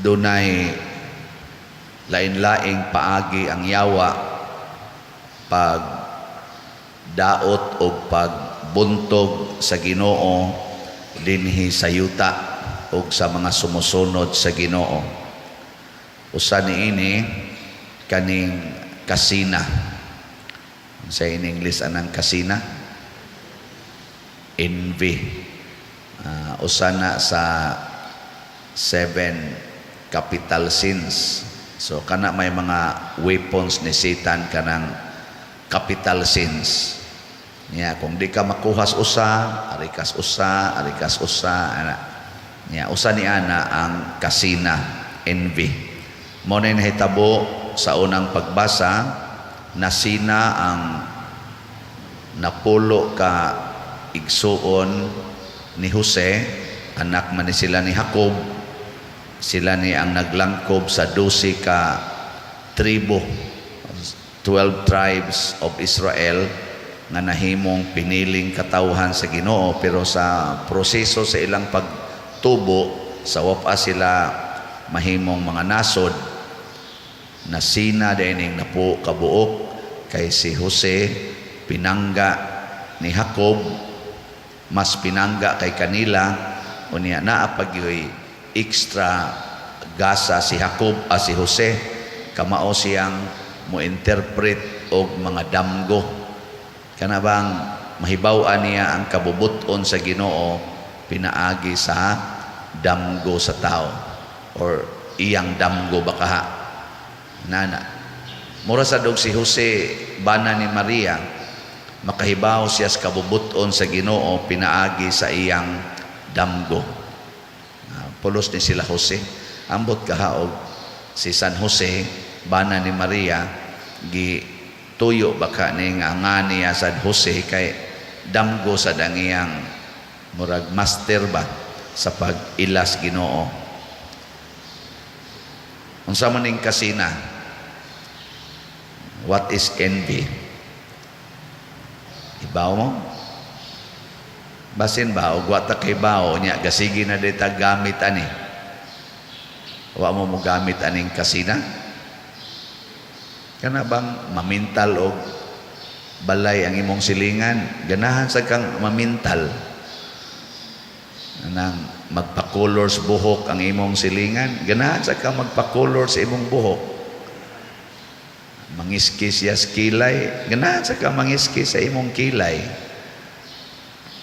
Dunay lain-laing paagi ang yawa pag daot o pagbuntog sa Ginoo dinhi sa yuta o sa mga sumusunod sa Ginoo. Usa niini kaning kasina. Sa in English anang kasina? Envy. Usa na sa seven capital sins. So kana may mga weapons ni Satan, kanang capital sins. Niya kung di ka makuhas usa, arikas usa, arikas usa, ana. Niya usa ni ana ang kasina, envy. Mao na nahitabo sa unang pagbasa, nasina ang napulo ka igsuon ni Jose, anak man ni sila ni Jacob. Sila ni ang naglangkob sa 12 ka tribo, 12 tribes of Israel nga nahimong piniling katawhan sa Ginoo, pero sa proseso sa ilang pagtubo sa wapa sila mahimong mga nasod, nasina dining napo kabuok kay si Jose pinangga ni Jacob, mas pinangga kay kanila. Unya naa pa gyoy extra gasa si Jacob, si Jose, kamao siyang mo interpret og mga damgo, kana bang mahibaw-an niya ang kabubut-on sa Ginoo pinaagi sa damgo sa tao or iyang damgo bakaha nana. Mura sad og si Jose, bana ni Maria, makahibaw siya sa kabubut-on sa Ginoo pinaagi sa iyang damgo. Pulos ni sila Jose. Ambot kaha og si San Jose, bana ni Maria, gi tuyo baka ni nga nga niya sa Jose kay damgo sa ang iyang murag master ba sa pag-ilas Ginoo. Unsa man ning kasina? What is envy? Ibaw mo? Basin ba og wa ta kahibaw nya gasige na dita gamit ani. Wa mo mo gamit aning kasina? Kana bang mamintal og balay ang imong silingan, ganahan sa kang mamintal. Anang magpa-color sa buhok ang imong silingan, ganahan sa kang magpa-color sa imong buhok. Mangiski siya sa kilay, ganahan sa kang mangiski sa imong kilay.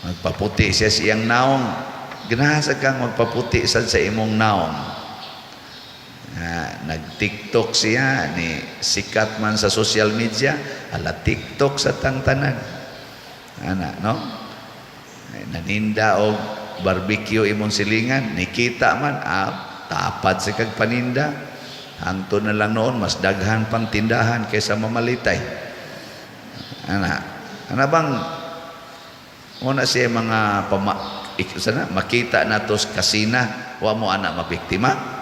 Magpaputi siya sa iyang naong, ganahan sa kang magpaputi sad sa imong naong. Nag-TikTok siya, ni sikat man sa social media, ala TikTok sa tang tanan. Ana, no? Ay, naninda og barbecue imong silingan, nikita man, tapad sa kag paninda. Hangtod na lang noon, mas daghan pang tindahan kaysa mamalitay. Ana, ana bang muna siya mga sana, makita nato sa kasina, wa mo ana mabiktima?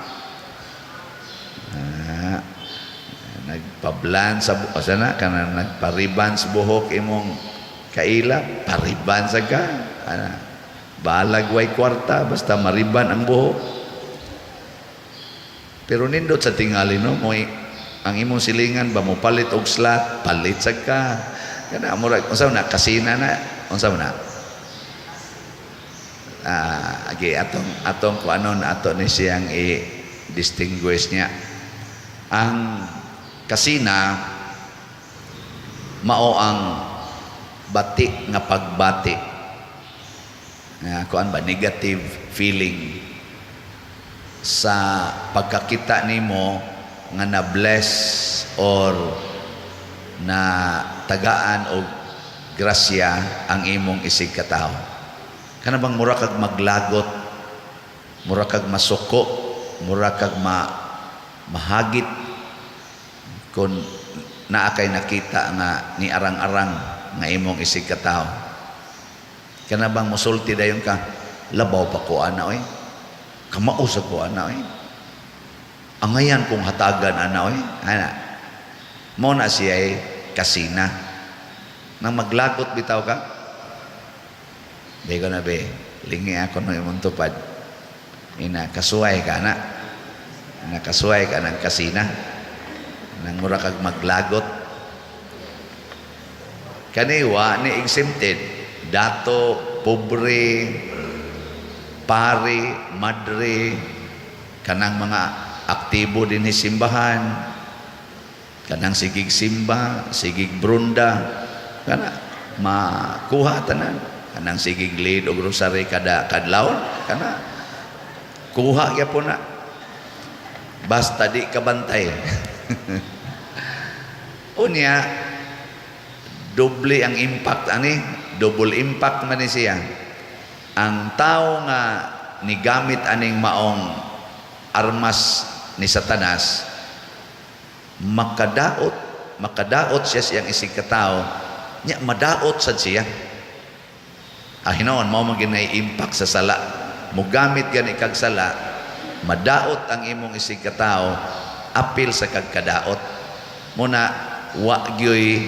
Nagpablan sa sana kana nagpariban sa buhok imong kaila, pariban sa ka. Ana, balag way kwarta basta mariban ang buhok. Pero nindot sa tingali, no, mo ang imong silingan ba mo palit og slot, palit sa ka. Kana murag unsa man na kasina na, unsa man na? Okay, atong atong kuanon ato ni siyang i-distinguish niya. Ang kasina mao ang bati nga pagbati. Nga kuan ba, negative feeling sa pagkakita nimo nga na bless or na tagaan og grasya ang imong isig katawo. Kana bang mura kag maglagot, mura kag masuko, mura kag mahagit kung naa kay nakita nga ni arang-arang nga imong isig katawo. Kana bang musulti dayon ka, "Labaw pa ko ana oy. Kamao sa ko ana oy. Angayan kong hatagan ana oy." Ana. Mao na siya ay kasina. Nang maglagot bitaw ka, di ko na be, lingi ako no imong tupad. Ina, kasuway ka na. Nakasuway ka ng kasina. Nang mura kag maglagot. Kani wa ni exempted. Dato, pobre, pari, madre, kanang mga aktibo din ni simbahan, kanang sigig simba, sigig brunda, kana makuha tanan. Kanang sigig lead og rosary kada kadlawon, kana kuha gyapon na. Basta di ka bantay. Unya, doble ang impact ani, double impact man ni siya. Ang tao nga nigamit aning maong armas ni Satanas, makadaot, makadaot siya siyang isig katao, nya madaot sad siya. Ah, hinoon, mao man ginay impact sa sala. Mugamit gani kag sala, madaot ang imong isig katao, apil sa kagkadaot. Muna, wa gyoy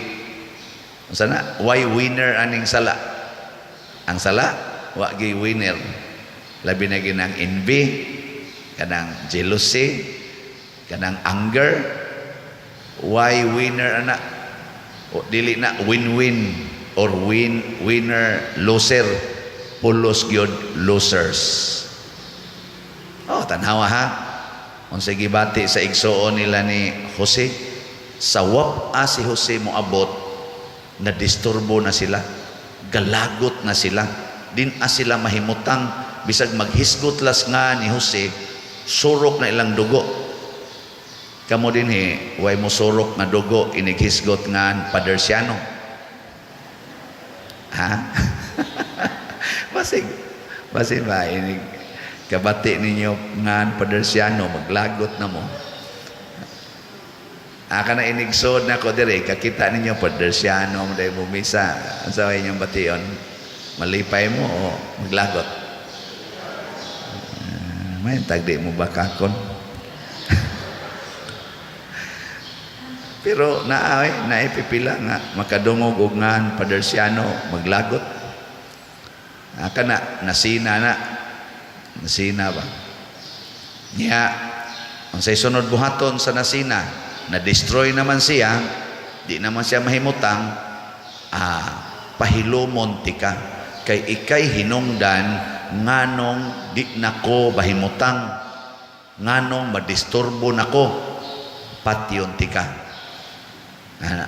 sana, why winner aning sala? Ang sala, wa gyoy winner. Labi na ginang envy, kanang jealousy, kanang anger, why winner ana? O, dili na win-win or win winner loser, pulos gyud losers. Oh, tanhawa ha. Unsay gibati sa igsuon nila ni Jose, sa wap-a si Jose moabot, na disturbo na sila, galagot na sila, din a sila mahimutang, bisag maghisgot las nga ni Jose, surok na ilang dugo. Kamo din he, way mo surok nga dugo inighisgot nga Padersiano. Ha? Basig, basig ba inig kabati ninyo ngan Padersiano, maglagot na mo. Aka na inigsod na ko dire, kakita ninyo Padersiano mo dahil mo misa. Ang sa inyong bation, malipay mo o maglagot? May tagdi mo bakakon. Pero naay, naipipila nga makadungog og ngan Padersiano maglagot. Aka na nasina na. Nasina ba? Niya, unsay sunod buhaton sa nasina, na-destroy naman siya, di naman siya mahimutang, pahilumon tika. Kay ikay hinungdan nganong di nako bahimutang, nganong madisturbo nako, patyon tika. Ana,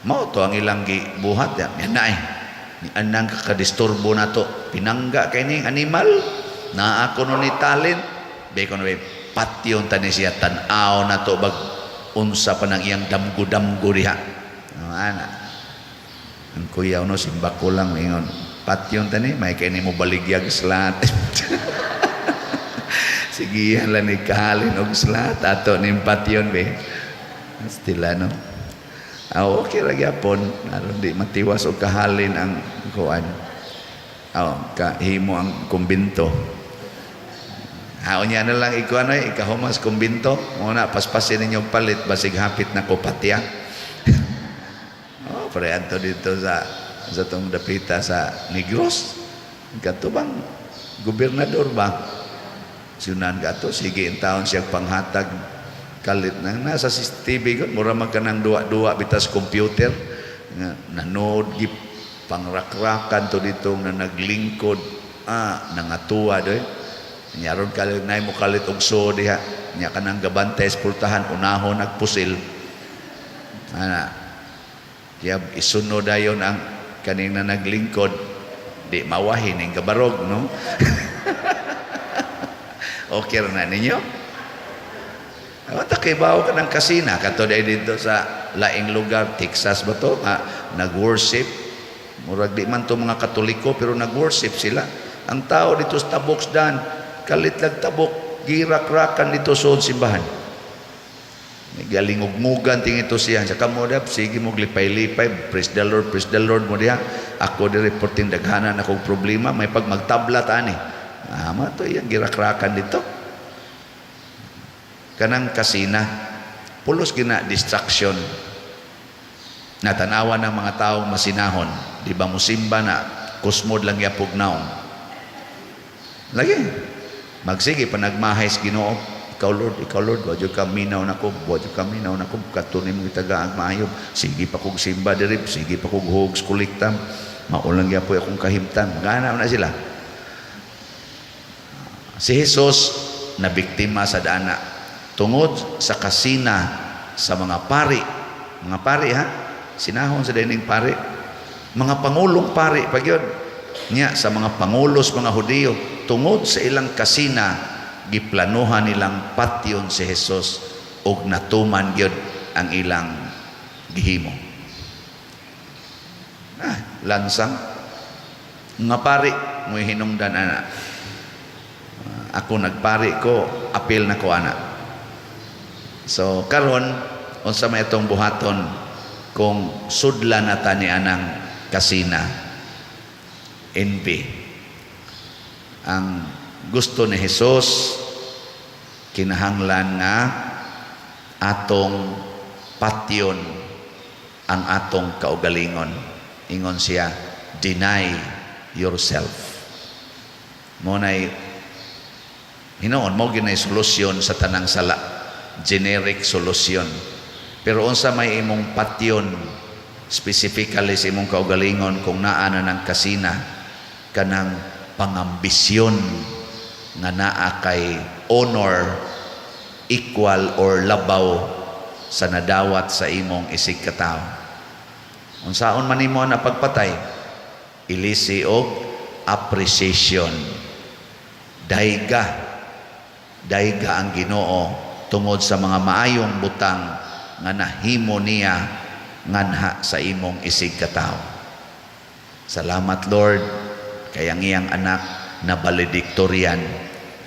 mao to ang ilang gibuhat ya. Yan na eh. Ni anang kakadisturbo na to. Pinangga kay ning animal, naa ko no ni talent, be ko no be patyon ta ni siya, tan-aw na to bag unsa pa nang iyang damgo-damgo diha. No, ana. Ang kuya no simba ko lang ingon, patyon ta ni may kay nimo baligyag slat. Sige lang ni kahalin og slat ato ning patyon be. Stila no. Ah, okay ra gyapon aron di matiwas og kahalin ang kuan. Oh, kahimo ang kumbinto. Ha, unya na lang ikuan ay ikahumas kumbinto. Muna paspasin ninyo palit basig hapit na ko patya. Oh, pre anto dito sa tong dapita sa Negros. Kato bang gobernador ba? Sunan gato sige in taon siya panghatag kalit na nasa CCTV ko mura man kanang duwa-duwa bitas computer nga nanood gi pangrakrakan to dito nga naglingkod, nangatuwa doy nyaron kalit nay mo kalit og so diha nya kanang gabantay sa pultahan unahon nagpusil ana kaya isunod dayon ang kaning na naglingkod di mawahin ning kabarog no. Okay ra na ninyo. Wata kay bawo ka ng kasina kato dahil dito sa laing lugar, Texas ba to? Nga, nag-worship. Murag di man to mga Katoliko pero nag-worship sila. Ang tao dito sa tabok dan, kalit lag tabok, girak-rakan dito sa simbahan. Galingugmugan tingin ito siya. Sa kamo dap, sige mo lipay-lipay, praise the Lord mo diha. Ako di reporting daghanan akong problema, may pag magtabla ta ani. Ah, to yan girakrakan dito. Kanang kasina, pulos gina distraction. Natanawa ng mga taong masinahon, di ba musimba na kusmod lang yapog naong. Lagi, magsige pa nagmahay sa Ginoo. Ikaw, Lord, ikaw, Lord, wa jud ka minaw nako, wa jud ka minaw nako, kadto nimo gitagaan maayo. Sige pa kog simba diri, sige pa kog hugs kolekta. Mao lang gyapoy akong kahimtang. Gana na sila. Si Jesus na biktima sa dana tungod sa kasina sa mga pari. Mga pari ha, sinahon sa dining pari. Mga pangulong pari pa gyud. Nya sa mga pangulos mga Hudiyo, tungod sa ilang kasina, giplanuhan nilang patyon si Jesus ug natuman gyud ang ilang gihimo. Ah, lansang nga pari mo'y hinungdan ana. Ah, ako nagpari ko, apil na ko ana. So karon, unsa may atong buhaton kung sudlan na ta ni anang kasina, envy? Ang gusto ni Jesus, kinahanglan nga atong patyon ang atong kaugalingon. Ingon siya, "Deny yourself." Mo nay hinuon mo ginay solusyon sa tanang sala, generic solution. Pero unsa may imong patyon specifically sa imong kaugalingon kung naa na ng kasina, kanang pangambisyon nga naa kay honor equal or labaw sa nadawat sa imong isig katawo? Unsaon man nimo na pagpatay? Ilisi og appreciation. Dayga, dayga ang Ginoo tungod sa mga maayong butang nga nahimo niya nganha sa imong isig katawo. Salamat, Lord, kay ang iyang anak na valedictorian,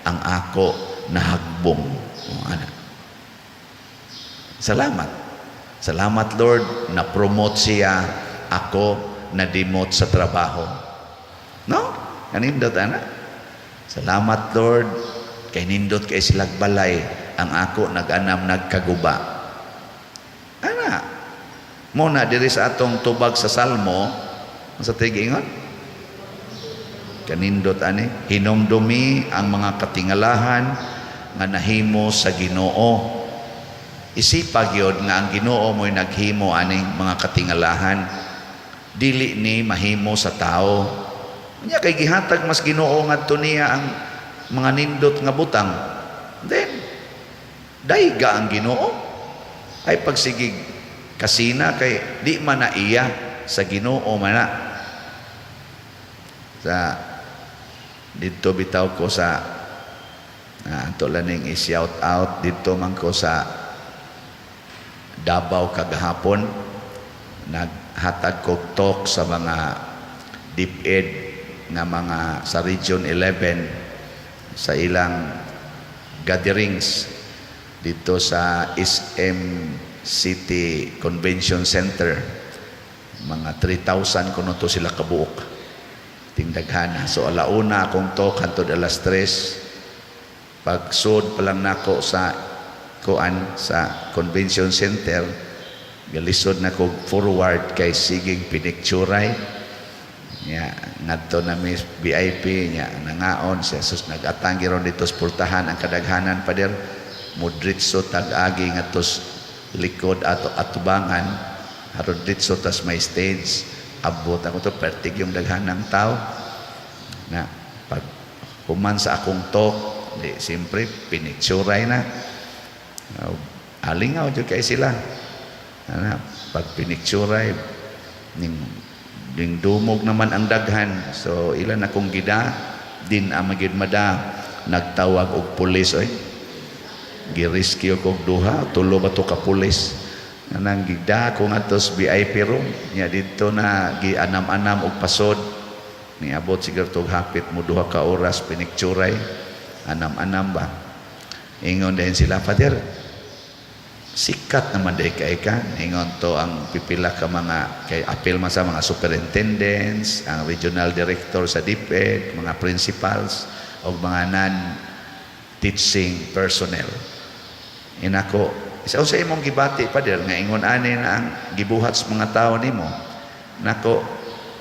ang ako nahagbong. O, ana. Salamat. Salamat, Lord, na promote siya, ako na demote sa trabaho. No? Kanindot ana. Salamat, Lord, kay nindot kay silag balay, ang ako nag-anam nagkaguba. Ana. Mo na diri sa atong tubag sa Salmo, sa tigingon, kanindot ani, hinumdumi ang mga katingalahan nga nahimo sa Ginoo. Isipa gyud nga ang Ginoo mo'y naghimo aning mga katingalahan. Dili ni mahimo sa tao. Nya kay gihatag mas Ginoo ngadto niya ang mga nindot nga butang. Then dayga ang Ginoo. Ay pagsigig kasina kay di man na iya, sa Ginoo man na. Sa didto bitaw ko sa ato laning i-shout out, didto man ko sa Davao kagahapon, naghatag kog talk sa mga DepEd nga mga sa Region 11 sa ilang gatherings dito sa SM City Convention Center. Mga 3,000 kuno to sila kabuok, tingdaghana. So alauna akong talk hantod alas 3. Pagsud pa lang nako sa kuan, sa convention center, galisod na ko forward kay siging pinicturay. Nya ngadto na mi VIP, nya nangaon si Jesus, nag-atang ron dito sa pultahan ang kadaghanan, pader mudritso tag-agi ngadto likod ato atubangan aron ditso tas may stage. Abot ako to, pertig yung daghanang tao na. Pag human sa akong talk di, siyempre pinicturay na. Alingaw jud kay sila ana. Pag pinicturay ning ning dumog naman ang daghan, so ilan akong gida din ang magid mada, nagtawag og pulis oy. Gi-rescue kog duha, tulo ba to ka pulis. Anang gida ko ngadto sa VIP room nya, didto na gianam-anam og pasod. Niabot siguro tog hapit mo 2 ka oras pinicturay, anam-anam ba. Ingon din sila, "Father, sikat naman day kay ka." Ingon to ang pipila ka mga, kay apil man sa mga superintendents, ang regional director sa DepEd, mga principals o mga non teaching personnel. Inako, isa sa imong gibati, Pader, nga ingon ani na ang gibuhat sa mga tao nimo? Nako,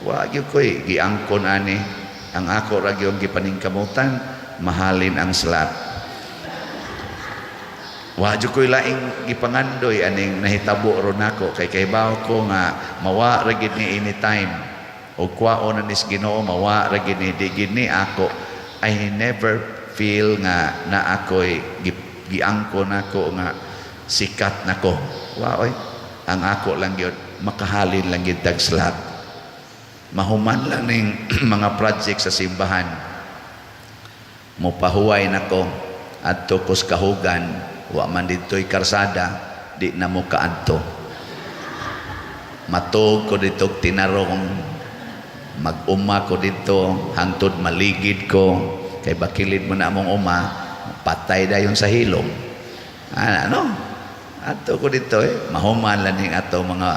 wa gyud ko'y giangkon ani. Ang ako ra gyud gipaningkamutan, mahalin ang slot. Wa jud ko'y laing gipangandoy aning nahitabo ron nako kay kahibaw ko nga mawa ra gid ni anytime og kwaon na nis Ginoo, mawa ra gid ni, di gid ni ako. I never feel nga na ako'y giangko nako nga sikat nako. Wa oy. Ang ako lang gyud, makahalin lang gyud tag slot, mahuman lang ning mga project sa simbahan, mopahuway nako adto kos kahugan. Wa man didto'y karsada, di na mo kaadto. Matug ko dito, tinarong mag-uma ko dito hangtod maligid ko kay bakilid mo na among uma, patay dayon sa hilom. Ah, ano, adto ko dito eh, mahuman lang ning ato mga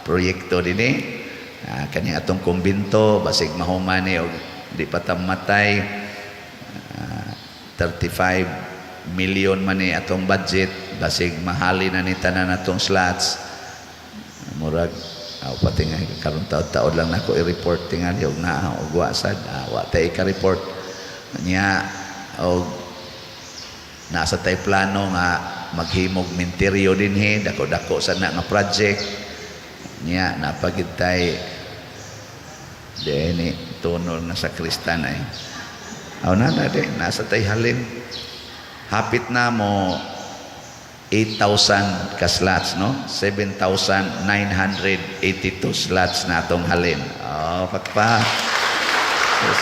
proyekto dinhi. Ah, kaning atong kumbinto, basig mahuman ni og di pa ta matay. Ah, 35 million man ni atong budget, basig mahali na ni tanan atong slots. Murag aw pati nga karon taod-taod lang nako i-report tingali og naa og wa sad. Ah, wa tay ka-report niya og nasa tay plano nga maghimog minteryo dinhi, dako-dako sa na nga project niya. Napagid tay ni tunol nga sakristan ay aw na na di nasa tay halin, hapit na mo 8,000 ka slots, no? 7,982 slots na atong halin. Oh, pakpa. Yes.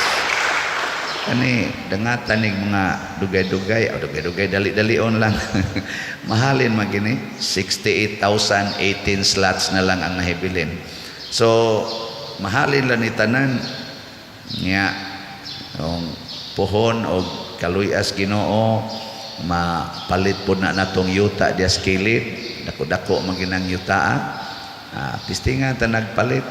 Kani dangatan ning mga dugay-dugay, oh, dugay-dugay, dali-dalion lang. Mahalin man gini, 68,018 slots na lang ang nahibilin. So, mahalin lang ni tanan nya ang puhon og kaluyas Ginoo, mapalit po na natong yuta diya sa kilid. Dako-dako man ginang yuta. Ah, pistingan ta nagpalit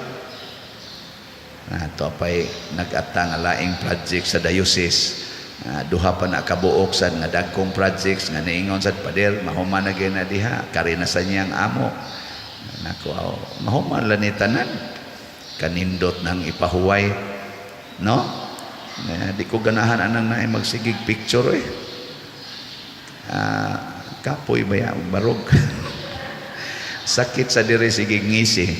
na to pay nag-ata nga laing project sa diocese. Ah, duha pa na kabuok sad nga dagkong projects nga niingon sad, "Pader, mahuman na gyud na diha, kari na sa niyang amo." Nako, aw, mahuman lang ni tanan, kanindot nang ipahuway, no? Eh, di ko ganahan anang naay magsigig picture eh. Ah, kapoy ba ya barog, sakit sa diri, sige ngisi,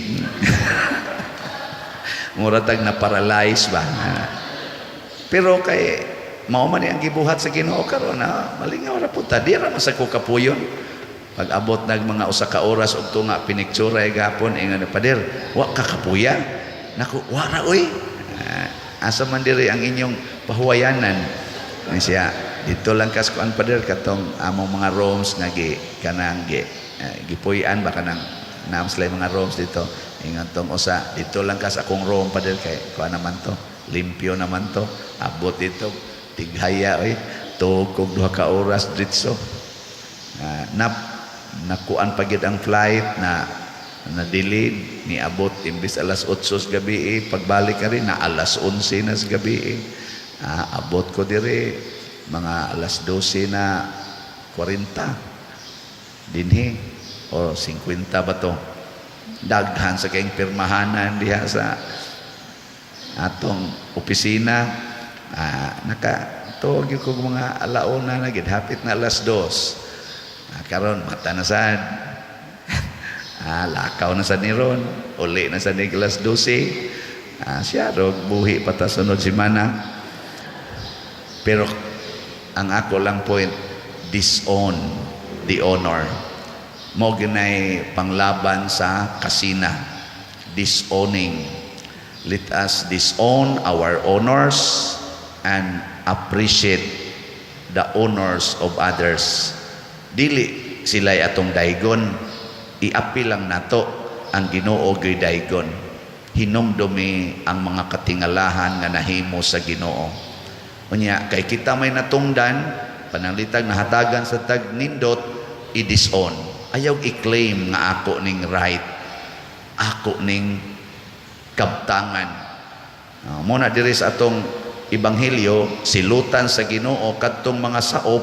mura tag na paralyze ba. Pero kay mao man ni ang gibuhat sa Ginoo karon na malingaw ra pud ta, di ra man sa ko kapuyon. Pag abot nag mga 1 ka oras og tunga, piniktsura gapon, ingon, "Pader, wa ka kapuya?" Nako, wa ra oy. Ah, asa man diri ang inyong pahuwayanan? Ni siya, "Dito lang kas kuan, pader, katong among mga rooms nga gi kanang gi gipuy-an ba, kanang naam sila mga rooms dito." Ingon tong usa, "Dito lang kas akong room, pader, kay kuan naman to, limpyo naman to." Abot dito, tighaya oy, tuog kog 2 ka oras dritso. Ah, na nakuan pa gyud ang flight na na-delay, niabot imbis alas 8 sa gabi eh, pagbalik ka rin na alas 11 na sa gabi eh. Ah, abot ko dire mga alas 12 na 40 dinhi o 50 ba to. Daghan sa kayong pirmahanan diha sa atong opisina. Ah, naka tuog gyud kog mga alauna na gid, hapit na alas 2. Ah, karon mata na sad. Ah, lakaw na sa niron, uli na sa nig alas 12. Ah, siya rog buhi pa ta sunod semana. Pero ang ako lang point, disown the honor. Mo ginay panglaban sa kasina. Disowning. Let us disown our honors and appreciate the honors of others. Dili sila'y atong daygon, iapil lang nato ang Ginoo gyud daygon. Hinumdumi ang mga katingalahan nga nahimo sa Ginoo. Unya kay kita may natungdan, pananglitag nahatagan sa tag nindot, i-disown. Ayaw i-claim nga ako ning right, ako ning kabtangan. Muna diri sa atong ebanghelyo, silutan sa Ginoo kadtong mga saop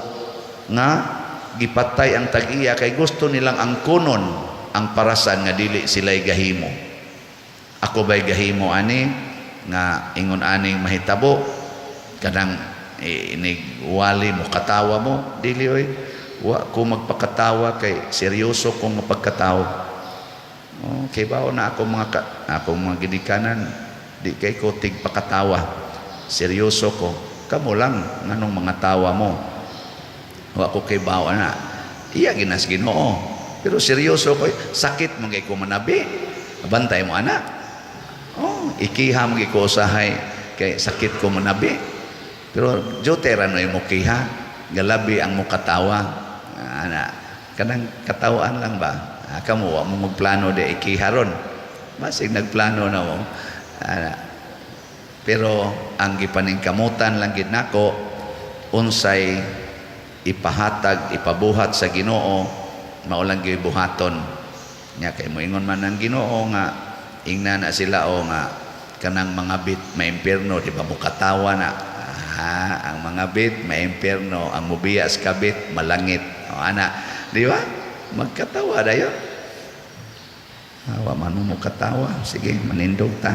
nga gipatay ang tag-iya kay gusto nilang angkonon ang parasan nga dili sila'y gahimo. Ako ba'y gahimo ani nga ingon aning mahitabo, kanang inig wali mo, katawa mo, dili oy. Wa ko magpakatawa kay seryoso kong mapagkatawa. Oh, kay bao na ako mga ka, akong mga ginikanan, di kay ko tigpakatawa. Seryoso ko. Kamo lang nganong mga tawa mo. Wa ko kay bao na. Iya ginas Ginoo. Pero seryoso ko, sakit man kay ko manabi. Bantay mo ana. Oh, ikiha mo ko usahay kay sakit ko manabi. Pero jote ra no mo kiha, galabi ang mukatawa. Ana, kanang katawaan lang ba? Ah, kamo wa mo magplano di ikiha ron. Basig nagplano na mo. Ana. Pero ang gipaningkamutan lang gid nako, unsay ipahatag, ipabuhat sa Ginoo, mao lang gyud buhaton. Nya kay moingon man ang Ginoo nga ingna na sila o nga kanang mga bit may impierno, di ba mukatawa na? Ah, ang mga bit may impierno, ang mubiya sa kabit malangit. O ana, di ba? Magkatawa dayon. Awa man mo mukatawa. Sige, manindog ta.